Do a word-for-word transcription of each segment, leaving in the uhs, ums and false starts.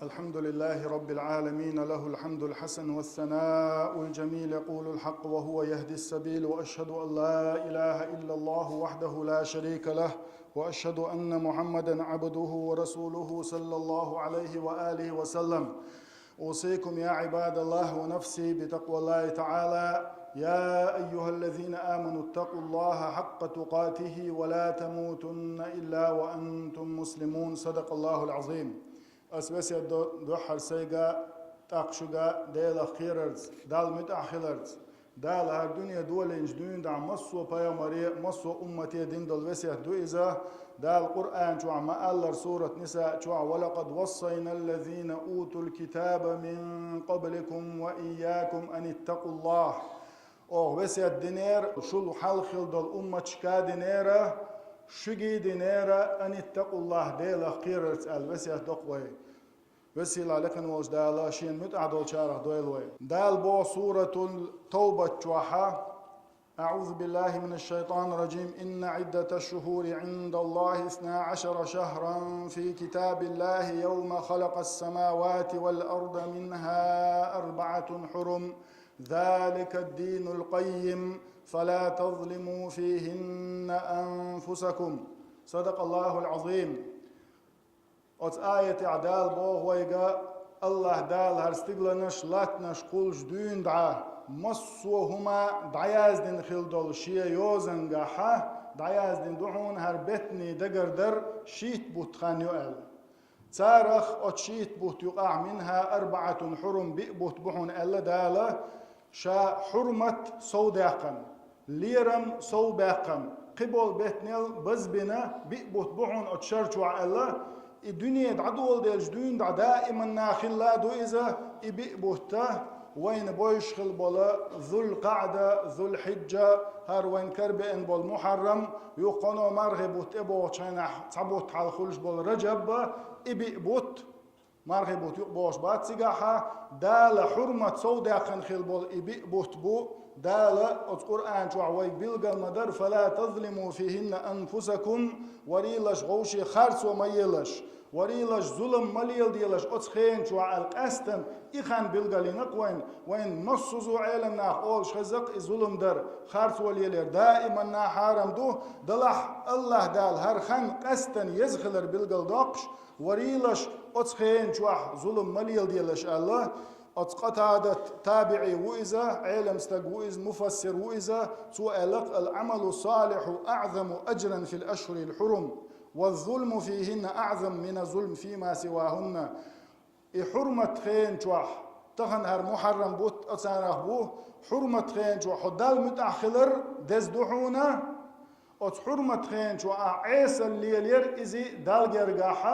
الحمد لله رب العالمين، له الحمد الحسن والثناء الجميل، يقول الحق وهو يهدي السبيل، وأشهد أن لا إله إلا الله وحده لا شريك له، وأشهد أن محمدا عبده ورسوله صلى الله عليه وآله وسلم. أوصيكم يا عباد الله ونفسي بتقوى الله تعالى. يا أيها الذين آمنوا اتقوا الله حق تقاته ولا تموتن إلا وأنتم مسلمون. صدق الله العظيم. Ас весет до дуьххьара сайга, тӀаккха шуга Делах кхерарца, Далла муьтӀахь хиларца. Дала хӀара дуьне долийначу дуьйна дӀа массо а пайхамаре, массо а уммате дина долу весет ду иза. Дала Къуръан чохь ма-аллара, сурат Ниса чохь: «ولقد وصينا الذين أوتوا الكتاب من قبلكم وإياكم أن اتقوا الله». Оха весет динера, шул хьалха хилла долу умматашка динера, шуьга динера, «أن اتقوا الله», Делах кхерарца аьлла весет до-кх вай. Весийлахь лекхина волчу Дала Шена муьтӀахь долчарах дойла вай. Дала боху суратул Тавбат чохьа: أعوذ بالله من الشيطان الرجيم. إن عدة الشهور عند الله اثنا عشر شهرا في كتاب الله يوم خلق السماوات والأرض منها أربعة حرم ذلك الدين القيم فلا تظلموا فيهن أنفسكم. صدق الله العظيم. Оцу аятехь Дала боху вайга: АллахӀ Дала хӀара стигланаш, латтанаш кхуллучу дуьйна дӀа массо а хӀума дӀаяздина хилла долу Шен йозанехь, дӀаяздина ду хьуна хӀара беттанийн дагардар шийтта бутт хан ю аьлла. Царах оцу шийтта бутт юкъахь منها أربعة حرم, биъ бутт бу хьуна аьлла Дала, Ша хьурмат сов даьккхина, лерам сов баьккхина, кхиболу беттанел базбина биъ бутт бу хьуна оцу шар чохь аьлла, и дуьне дӀадоладелча дуьйна дӀа даиманна хилла а ду иза, и биъ бутт, вайна бовзуш хилла болу Зулкъаъда, Зулхьиджа, хӀара вайна карабеана болу Мухьаррам, юха кхано мархи бутт тӀебогӀучу хенахь цхьа бутт хьалха хуьлуш болу Раджаб, и биъ бутт, мархи бутт юкъа бохуш бац цигахь, Дала хьурмат сов даьккхина хилла болу и биъ бутт бу, Дала оцу Къуръан чохь вайга билгал ма-дарра: «فلا تظلموا فيهن أنفسكم», варийлаш вовшийн харцо ма елаш, варийлаш зулам ма леладелаш оцу хена чохь аьлла, къаьстина и хан билгалйина-кх вайна, вайна массаза а Ӏеламнаха олуш хеза-кх и зулам дар, харцо лелор даиманна хьарам ду, делахь АллахӀ Дала хӀара хан къаьстина еза хилар билгалдоккхуш, варийлаш оцу хена чохь зулам ма леладелаш аьлла, оцу Къатадат табиӀи ву иза, Ӏелам стаг ву иза, муфассир ву иза, цо аьлла-кх: «العمل الصالح أعظم أجرا في الأشهر الحرم، والظلم فيهن أعظم من الظلم فيما سواهن». И хьурмат хена чохь, тахана хӀара Мухьаррам бутт а царах бу, хьурмат хена чохь хьо Далла муьтӀахь хилар деза ду хьуна, оцу хьурмат хена чохь ахь Ӏесалла лелор иза Далла гергахь,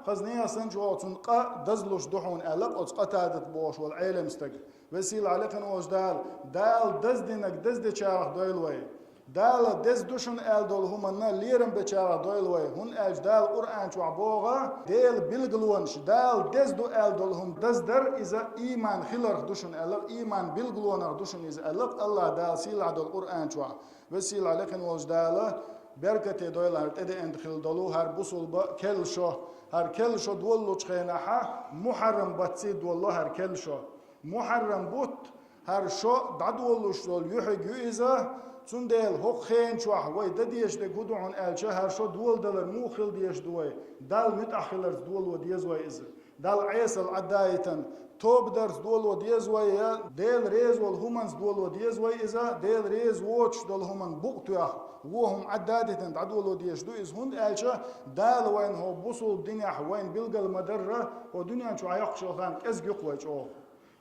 хаза нехан санна чохь цунна къа дазлуш ду хьуна аьлла-кх оцу Къатадат бохуш волу Ӏелам стага. Весийлахь лекхина волчу Дала, Дала даздинарг даздечарах дойла вай. Дала деза ду шуна аьлла долу хӀуманна лерам бечарах дойла вай. ХӀунда аьлча Дала Къуръан чохь боху, Делан билгалонаш, Дала деза ду аьлла долу хӀума даздар, иза ийман хиларх ду шуна аьлла, ийман билгалонах ду шуна иза аьлла, АллахӀ Дала сийлахь долу Къуръан чохь. Весийлахь лекхина волчу Дала беркате дойла хӀара тӀедеанта хилла долу хӀара бусулба керла шо. ХӀара керла шо долалучу хенахь, Мухьаррам баттий долало хӀара керла шо. Мухьаррам бутт, хӀара шо дӀадолалуш долу юьхьиг ю иза, цундела хӀокху хена чохь вай дан дезаш дерг хӀун ду хьуна аьлча, хӀара шо доладалар муха хила дезаш ду вай? Далла муьтӀахь хиларца доло деза вай иза. Далла Ӏесалла Ӏаддаийтина, тоба дарца доло деза вай, я Дела реза волу хӀуманца доло деза вай иза, Дела реза воцуш долу хӀуманна букъ тоьхна, вон хӀума Ӏаддадитина дӀадоло дезаш ду иза, хӀунда аьлча Дала вайна хӀокху бусулба динехь вайна билгал ма-дарра, хӀокху дуьнен чохь йоккхуш йолу хан кӀезиг ю-кх вай чӀогӀа.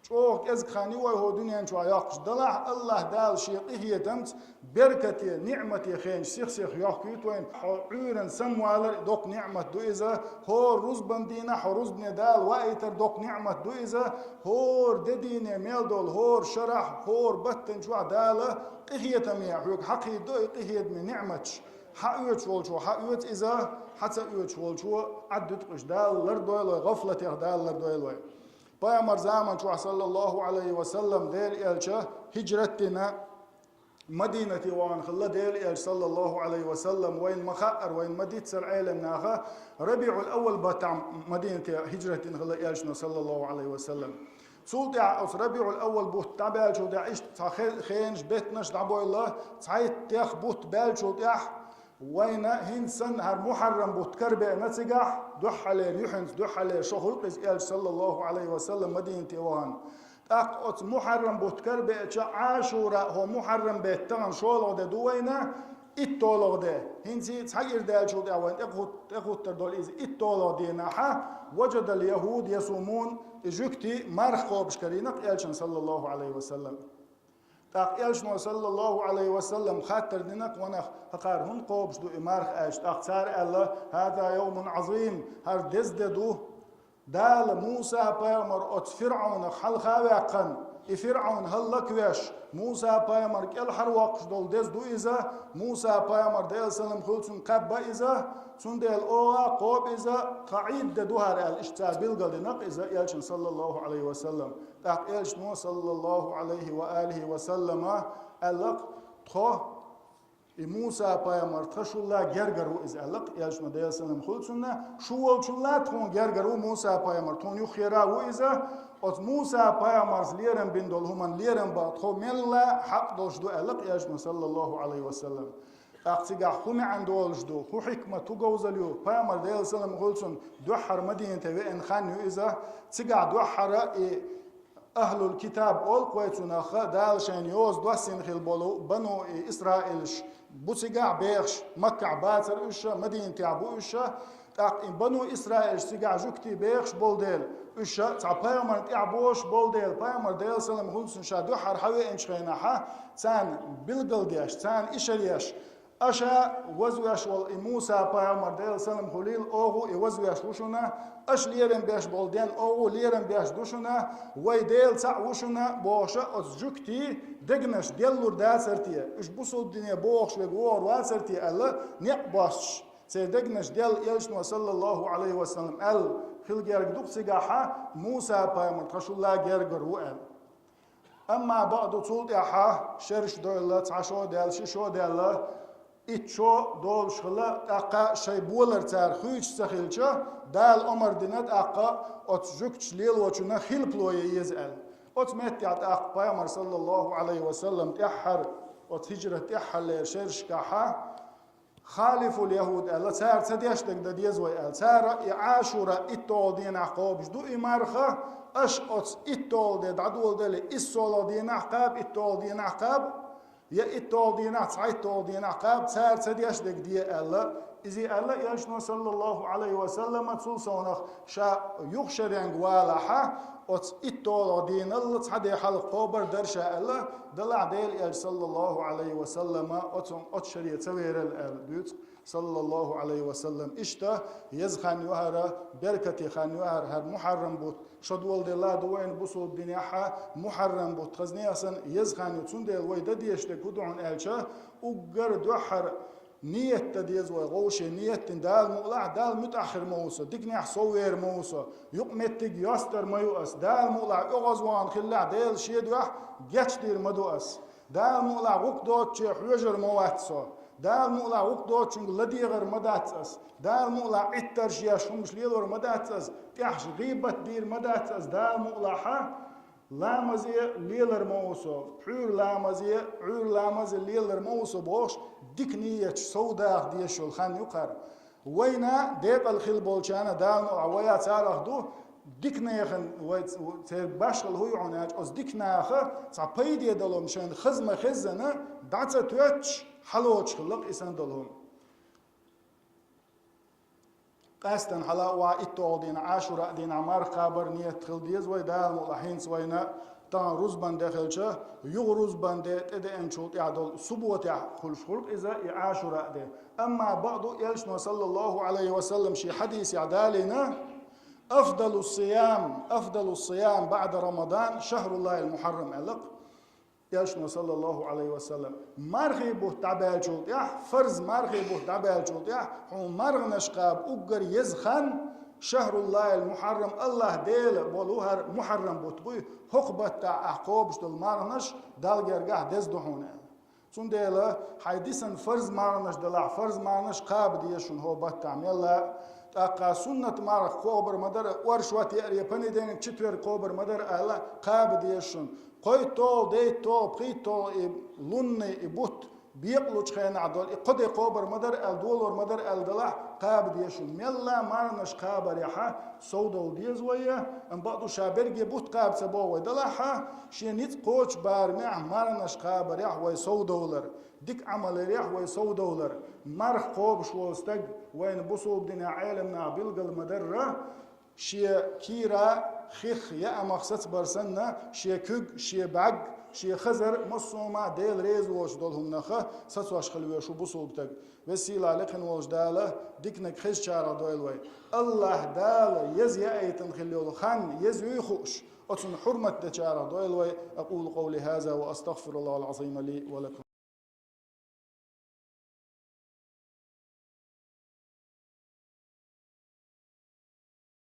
ЧӀогӀа кӀезиг хан ю вай хӀокху дуьнен чохь йоккхуш. Делахь АллахӀ Дала Шен къинхетамца беркате, ниӀмате хенаш сих-сиха йохкуьйту вайна. Хьо Ӏуьйранна самавалар доккха ниӀмат ду иза. ХӀора рузбан дийнахь хьо рузбане Дала ваийтар доккха ниӀмат ду иза. ХӀора де дийне мел долу, хӀора шарахь, хӀора баттана чохь Дала къинхетаме хьоьга хьакхийдо и къинхетаме ниӀматаш. Хьаоьцуш волчо хьаоьцу иза, хьа ца оьцуш волчо Ӏаддуьту-кх уьш. Дала лардойла вай, гӀафлатех Дала лардойла вай. Пайхамар заман чохь, саллаллаху Ӏалайхи ва саллам, Делан элча хӀиджрат дина, Мадинате вахана хилла Делан Элча, саллаллаху Ӏалайхи ва саллам, вайна ма хаъара, вайна ма дийццара Ӏелам наха, РабиӀул-Аввал баттахь Мадинате хӀижрат дина хилла Элчано, саллаллаху Ӏалайхи ва саллам. Цул тӀаьхьа оцу РабиӀул-Аввал бутт дӀабаьллачул тӀаьхьа иштта цхьа хе-, хенаш, беттанаш дӀабойла, цхьайттех бутт баьллачул тӀаьхьа вайна хӀинца санна хӀара Мухьаррам бутт карабеана цигахь, дуьххьалера юьхьанца, дуьххьалера шо хуьлу-кх иза Элча, саллаллаху Ӏалайхи ва саллам, Мадинате вахана. ТӀаккха оцу Мухьаррам бутт карабеача, Ӏашура, хӀо Мухьаррам бетта тахана шолгӀа де ду вайна, иттолгӀа де. ХӀинца цхьа кӀира даьллачул тӀаьхьа вайна тӀекхут-, тӀекхуттар долу иза иттолгӀа денахьа, ваджадал яхӀуд ясумун, и жуьгтий марха кхобуш карийна-кх Элчана, саллаллаху Ӏалайхи ва саллам. ТӀаккха Элчано, саллаллаху Ӏалайхи ва саллам, хаттар дина-кх вайнах, хӀокхара хӀунда кхобуш ду и марха аьлча, тӀаккха цара аьлла: «ХӀаза йовмун Ӏазим», хӀара деза де ду. Дала Муса-пайхамар оцу ФирӀавнах хьалха а ваьккхина, и ФирӀавн хӀаллаквеш, Муса-пайхамар кӀелхьарвоккхуш долу деза ду иза, Муса-пайхамар, Делан салам хуьлу цунна, кхаьбна иза, цундела оха а кхобу иза, тхан Ӏийд де ду хӀара аьлла, иштта цара билгалдина-кх иза Элчана, саллаллаху Ӏалайхи ва саллам. ТӀаккха Элчано, саллаллаху Ӏалайхи ва алихи ва саллама, аьлла-кх: «Тхо, и Муса-пайхамар, тхан шулла гергара ву иза», аьлла-кх Элчано, Делан салам хуьлу цунна, «шу волчулла тхуна гергара ву Муса-пайхамар, тхуна юххера а ву иза, оцу Муса-пайхамарца лерам бина долу хӀуманна лерам бан тхо мелла хьакъ долуш ду», аьлла-кх Элчано, саллаллаху Ӏалайхи ва саллам. ТӀаккха цигахь хӀун маьӀна долуш ду, хӀун хьикмат, хӀун говзалла ю, пайхамар, Делан салам хуьлу цунна, дуьххьара Мадинате веана хан ю иза, цигахь дуьххьара и ахьлул китаб олу-кх вай цунах, Дала шайна йоза доссийна хилла болу бану Исраилаш бу цигахь бехаш, Маккахь бацара уьш, Мадинатехь бу уьш, тӀаккха и бану Исраилаш цигахь жуьгтий бехаш болу дела, уьш цхьа пайхамарна тӀаьхьа бохуш болу дела, пайхамар, Делан салам хуьлу цунна, ша дуьххьара хьавеанчу хенахьа, царна билгалдеш, царна ишар еш, аша вазвеш волу и Муса-пайхамар, Делан салам хуьлийла, оха а и вазвеш ву шуна, аша лерам беш болу ден оха а лерам беш ду шуна, вай Дела цхьаъ ву шуна, бохуша, оцу жуьгтий дегнаш деллур дацара те, уьш бусулба дине бохуш верг вогӀур вацара те аьлла, некъ бостуш, церан дегнаш делла Элчано, саллаллаху Ӏалайхи ва саллам, аьлла, хила герга ду-кх цигахьа, Муса-пайхамар тхан шулла гергара ву аьлла. Амма баъду, цул тӀаьхьа шераш дойла, цхьа шо даьлла, ши шо даьлла, итт шо долуш хилла, тӀаккха шайн болар цара хуьйцуш ца хилча, Дала омар дина тӀаккха оцу жуьгташа лелочунна хилпало ян еза аьлла. Оцу меттехь тӀаккха пайхамар, саллаллаху Ӏалайхи ва саллам, тӀаьххьара, оцу хӀижрат тӀаьххьарлера шерашкахьа, «Халифул яхӀуд» аьлла, цара ца деш дерг дан деза вай аьлла. Цара и Ӏашура иттолгӀа денахь кхобуш ду и марха, аша оцу иттолгӀа де дӀадоладелла, иссолгӀа денахь кхаба, иттолгӀа денахь кхаба, я иттолгӀа денахь, цхьайттолгӀа денахь кхаба, цара ца деш дерг де аьлла. Иза аьлла Элчано, саллаллаху Ӏалайхи ва саллама, цул совнах ша юха шеренга валахьа, оцу иттолгӀа дийнал цхьа де хьалха кхобар дара ша аьлла, далахь Делан Элча, саллаллаху Ӏалайхи ва саллама, оцу, оцу шаре ца верал аьлла дуьйцу, саллаллаху Ӏалайхи ва саллам. Иштта еза хан ю хӀара, беркате хан ю хӀара, хӀара Мухьаррам бутт, шо доладелла ду вайна бусулба динехьа, Мухьаррам бутт хазне а санна, еза хан ю, цундела вай дан дезаш дерг хӀун ду хьуна аьлча, уггар дуьххьара ниет дан деза вай, вовшийн ниет дина, Дала мукъалахь, Дала муьтӀаххир ма ву со, диканехь сов вер ма ву со, юкъаметтиг йостар ма ю ас, Дала мукъалахь, оьгӀазвахана хиллехь, Делан шен дуьхьа гечдийр ма ду ас, Дала мукъалахь, гӀуллакх доцуче хьоьжур ма вац со, Дала мукъалахь, гӀуллакх доцучуьнга ладегӀар ма дац ас, Дала мукъалахь, Ӏиттарш еш хӀумаш лелор ма дац ас, тӀехьашха гӀийбат дийр ма дац ас, Дала мукъалахьа, ламазе лелар ма ву со, пхьуьйра ламазе, Ӏуьйра ламазе лелар ма ву со бохуш, дика ниеташ сов даха дезаш йолу хан ю-кх хӀара. Вайна декъала хила болчарна, Дала мукъалахь, вай а царах ду, диканехана вай ц-, церан башхалла хӀун ю хьуна аьлча, оцу диканаха цхьа пайде долу хӀума шайна хаза ма-хеззана, дӀа ца тоьттуш, хьалоцуш хилла-кх и санна долу хӀума. Къаьстина хьала а ван, иттолгӀа дийнахь, Ӏашура дийнахь марха кхабар ниет хила деза вай, Дала мукъалахь, хӀинца вайна тахана рузбан де хилча, юха рузбан де тӀедеанчул тӀаьхьа долу субботехь хуьлуш хуьлу-кх иза, и Ӏашура де. Амма бакъду, Элчано, саллаллаху Ӏалайхи ва саллам, шен хьадисехь далийна: «Афдалу сиям, афдалу сиям баъда Рамадан шахруллахил мухьаррам», аьлла-кх Элчано, саллаллаху Ӏалайхи ва саллам. Мархий бутт дӀабаьллачул тӀаьхьа, фарз мархий бутт дӀабаьллачул тӀаьхьа, хьуна марханаш кхаба уггар еза хан, шахруллахил мухьаррам, АллахӀ Дела болу хӀара мухьаррам бутт буй, хӀокху баттахь ахь кхобуш долу марханаш Далла гергахь деза ду хьуна аьлла. Цундела хьайн дисина фарз марханаш далахь, фарз марханаш кхаба деза шуна хӀокху баттахь мелла а. ТӀаккха суннат марха кхобур ма дара, оршот яра я понедельник, четверг кхобур ма дара аьлла, кхаба деза шуна. КхойтталгӀа, дейтталгӀа, пхийтталгӀа и лунный, и бутт бекъалучу хенахь долу, и кхо де кхобур ма дара аьлла, долор ма дара аьлла далахь, кхаба деза шуна. Мелла а марханаш кхабарехь совдовла деза вай, амма бакъду ша берриге бутт кхаба ца боху вай далахь, шен ницкъ кхочу барамехь марханаш кхабарехь вай совдовлар, дика Ӏамал ярехь вай совдовлар. Марха кхобуш волу стаг, вайна бусулба динехь Ӏеламнаха билгал ма-дарра, шен кийра хих яамах сацабар санна, шен куьг, шен бӀаьрг, шен хазар массо а ма Дела реза воцуш долу хӀуманах сацош хила веза ву бусулба стаг. Веза-сийлахь лекхина волчу Дала диканиг хезачарах дойла вай. АллахӀ Дала еза яийтина хила йолу хан еза юй хууш, оцунна хьурмат дечарах дойла вай. أقول قولي هذا وأستغفر الله العظيم لي ولكم.